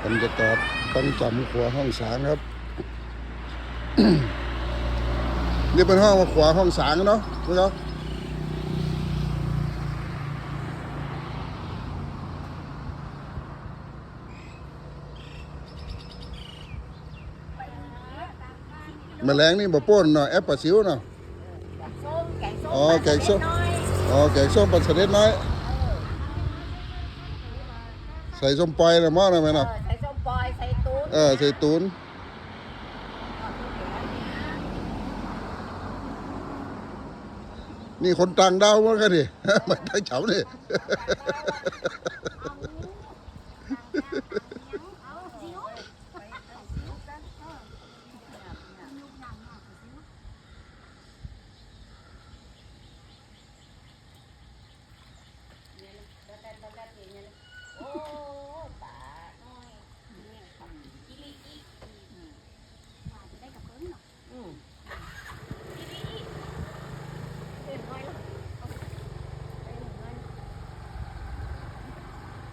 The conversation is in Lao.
ບັນຍາກາດທາງຈຳຂົວຮ່ອງສາງຄັບ ນີ້ເພິ່ນຮ້ອງວ່າຂົວຮ່ອງສາງເນາະ ເນາະ. ມື້ແລງນີ້ບໍ່ປົ່ນເນາະ ແອບປາຊິວເນາະ. ແກງສົ້ມ ແກງສົ້ມ ອໍ ແກງສົ້ມ ປາສະເດັດນ້ອຍ ອໍ ແກງສົ້ມປາສະເດັດນ້ອຍ ເອີ ໃສ່ສົ້ມປອຍນະໝໍ້ນະແມ່ນະ ເອີ ໃສ່ສົ້ມປອຍ ໃສ່ຕູນ ເອີ ໃສ່ຕູນ. ນີ້ຄົນຕ່າງດ້າວໝົດກະນີ້ ມາໄດ້ເຈົ້ານີ້.